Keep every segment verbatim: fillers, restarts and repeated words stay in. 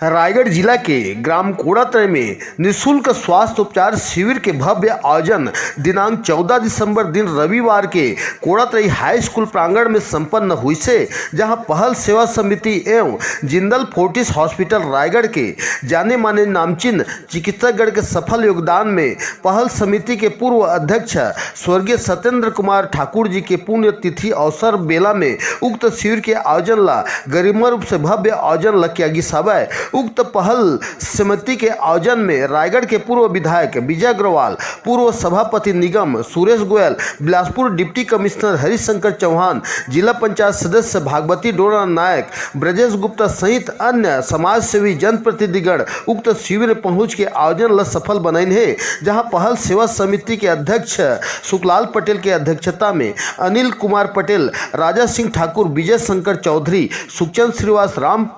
रायगढ़ जिला के ग्राम कोड़ातरई में निशुल्क स्वास्थ्य उपचार शिविर के भव्य आयोजन दिनांक चौदह दिसंबर दिन रविवार के कोड़ातरई हाई स्कूल प्रांगण में संपन्न हुई से, जहां पहल सेवा समिति एवं जिंदल फोर्टिस हॉस्पिटल रायगढ़ के जाने माने नामचीन चिकित्सागण के सफल योगदान में पहल समिति के पूर्व अध्यक्ष स्वर्गीय सत्येंद्र कुमार ठाकुर जी के पुण्यतिथि अवसर बेला में उक्त शिविर के आयोजन ला गरिमा रूप से भव्य आयोजन ला किया गिस हवय। उक्त पहल समिति के आयोजन में रायगढ़ के पूर्व विधायक विजय अग्रवाल, पूर्व सभापति निगम सुरेश गोयल, बिलासपुर डिप्टी कमिश्नर हरिशंकर चौहान, जिला पंचायत सदस्य भागवती डोरा नायक, ब्रजेश गुप्ता सहित अन्य समाजसेवी जनप्रतिनिधिगण उक्त शिविर में पहुंच के आयोजन ल सफल बनाइन हे, जहां पहल सेवा समिति के अध्यक्ष सुखलाल पटेल के अध्यक्षता में अनिल कुमार पटेल, राजा सिंह ठाकुर, विजय शंकर चौधरी, सुखचंद श्रीवास, राम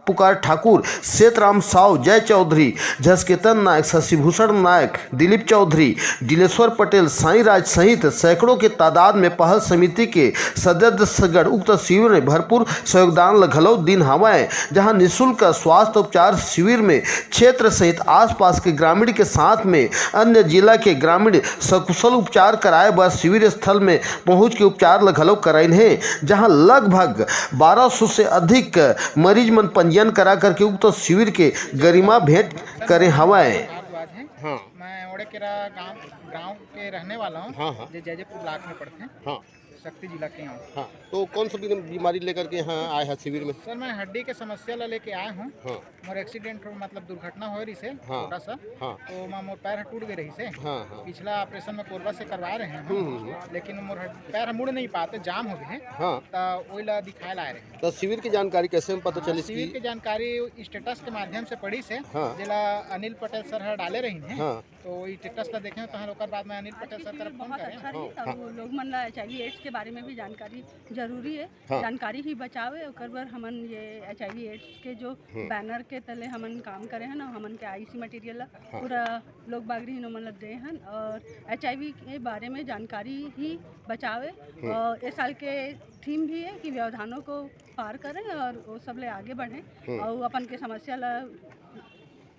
पुकार ठाकुर, सेतराम साव, जय चौधरी, झसकेतन नायक, शशिभूषण नायक, दिलीप चौधरी, दिलेश्वर पटेल, साईं राज सहित सैकड़ों के तादाद में पहल समिति के सदस्यगण उक्त शिविर में भरपूर सहयोगदान ल घलो दिन हवय, जहां निशुल्क स्वास्थ्य उपचार शिविर में क्षेत्र सहित आसपास के ग्रामीण के साथ में अन्य जिला के ग्रामीण सकुशल उपचार कराए बर शिविर स्थल में पहुंच के उपचार ल घलो कराइन हे, जहां लगभग बारह सौ से अधिक मरीज मन पंजीयन करा करके उक्त शिविर के गरिमा भेंट करे हवय। भारद्वाज है। हाँ। मैं ओड़ेकेरा गांव, गांव के रहने वाला हूँ, हाँ, हाँ। जो जैजेपुर ब्लॉक में पड़ते हैं, हाँ। शक्ति जिला के हूँ। हाँ, तो कौन सा बीम-, बीमारी लेकर के यहाँ आए हैं शिविर में? सर, मैं हड्डी के समस्या ला लेके आए हूँ। हाँ। मोर एक्सीडेंट हो, मतलब दुर्घटना हो रही से, हाँ। छोटा सा। हाँ। तो मैं, मोर पैर टूट गए रही से। हाँ, हाँ। पिछला ऑपरेशन में कोरबा से करवा रहे हैं हम, हम्म, हम्म, हम्म। लेकिन मोर हड-, पैर मुड़ नहीं पाते, जाम हो गए हैं। हाँ। तो वही ला दिखाए ला रहे हैं। तो शिविर की जानकारी कैसे में पता हाँ, चली शिविर इसकी? की जानकारी स्टेटस के माध्यम से पड़ी से, हाँ। जेला अनिल पटेल सर हर डाले रही हैं। हाँ। तो वही स्टेटस ला देखे तो हर ओकर बाद में अनिल आज पटेल की सर शिविर तरफ फोन बहुत करे। अच्छा रही, हाँ। तो लोग मन ला एचआईवी एड्स के बारे में भी जानकारी जरूरी है। हाँ। जानकारी ही बचावे, ओकर बर हमन ये एचआईवी एड्स के जो हम्म। बैनर के तले हमन काम करे हन, हमन के आईसी मटेरियल ला हाँ। पूरा लोग बागरी हिनो मन ला दे हन और एचआईवी के बारे में जानकारी ही बचावे। हम्म। और इस साल के थीम भी है कि व्यवधानों को पार करें और वो सब ले आगे बढ़ें हम्म। और अपन के समस्या ला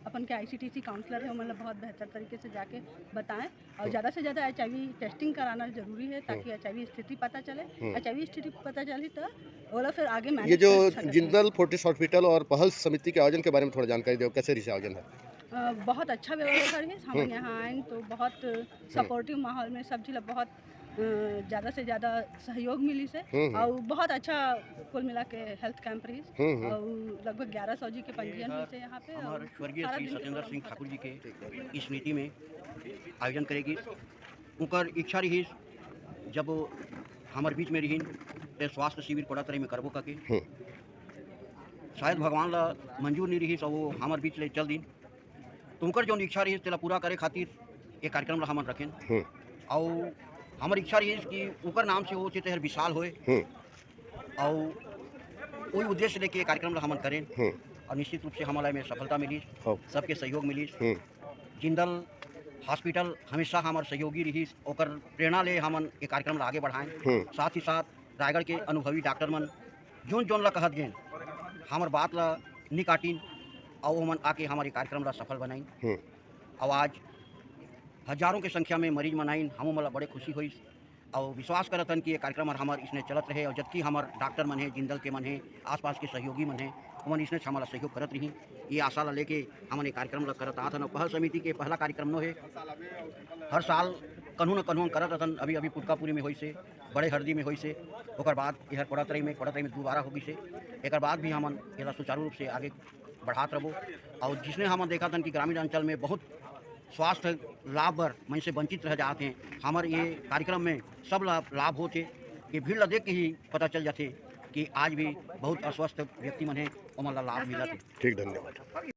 अपन के आईसीटीसी काउंसलर है, ओमन ला बहुत बेहतर तरीके से जाके बताएं और हम्म। ज़्यादा से ज़्यादा एचआईवी टेस्टिंग कराना जरूरी है, ताकि हम्म। एचआईवी स्थिति पता चले। हम्म। एचआईवी स्थिति पता चली तो ओला फिर आगे ये मैनेज जो कर सकत हैं। जिंदल फोर्टिस हॉस्पिटल और पहल समिति के आयोजन के बारे में थोड़ा जानकारी दो, कैसे रही आयोजन है? अ, बहुत अच्छा व्यवस्था रही। हम हम्म। यहाँ आए तो बहुत हम्म। सपोर्टिव माहौल में सब चीज ला बहुत अ, ज़्यादा से ज़्यादा सहयोग मिलिस हे हम्म, हम्म। अउ बहुत अच्छा कुल मिला के हेल्थ कैंप रहिस हम्म, हम्म। अउ लगभग ग्यारह सौ जी के पंजीयन ये होइस हे यहाँ पे अउ हमारे स्वर्गीय सारा श्री दिन के सत्येंद्र दौरान सिंह बहुत ठाकुर जी अच्छा के स्मृति में आयोजन करे गिस। उनकर इच्छा रहिस, जब वो हमर बीच में रहिन, ते स्वास्थ्य शिविर कोड़ातरई में करबो करके। हम्म। शायद भगवान ला मंजूर नहीं रहिस अउ वो हमर बीच ले चल दिन। तो उनकर जौन इच्छा रहिस, तेला पूरा करे खातिर ये कार्यक्रम ला हमन रखेन। हम्म। अउ हमर इच्छा रहिस कि उनकर नाम से वो क्षेत्र हर विशाल होए। हम्म। अउ वही उद्देश्य लेके ये कार्यक्रम ला हमन करेन। हम्म। और निश्चित रूप से हमला एमे सफलता मिलिस, हाँ। सबके सहयोग मिलिस। हम्म। जिंदल हॉस्पिटल हमेशा हमर सहयोगी रहिस, ओकर प्रेरणा ले हमन ये कार्यक्रम ला आगे बढ़ाएं। हम्म। साथ ही साथ रायगढ़ के अनुभवी डॉक्टर मन जोन जोन ला कहत गेन, हमर बात ला नी काटिन, अउ ओमन आके हमर ये कार्यक्रम ला सफल बनाइन। हम्म। अउ आज हजारों के संख्या में मरीज मन आइन, हमू मन ला बड़े खुशी होइस। अउ विश्वास करत हन कि ये कार्यक्रम हर हमर इसने चलत रहे, अउ जतकी हमर डॉक्टर मन हे, जिंदल के मन हे, आसपास के सहयोगी मन हे, ओमन इसने हमन ला सहयोग करत रही। ये आशा ला लेके हमन ये कार्यक्रम ला करत आत हन। अउ पहल समिति के पहला कार्यक्रम नो हे, हर साल कन्हू न कन्हू करत रहन। अभी अभी पुटकापुरी में होइस हे, बड़े हरदी में होइस हे, ओकर बाद एहर कोड़ातरई में, कोड़ातरई में दोबारा हो गिस हे। एकर बाद भी हमन एला सुचारू रूप से आगे बढ़ात रहबो। अउ जिसने हमन देखत हन कि ग्रामीण अंचल में बहुत स्वास्थ्य लाभ बर मइनसे वंचित रह जात हे, हमर ये कार्यक्रम में सब ला लाभ होत हे। ये भीड़ ला देख के ही पता चल जाथे कि आज भी बहुत अस्वस्थ व्यक्ति मन हे, ओमन ला लाभ मिलत हे। ठीक, धन्यवाद।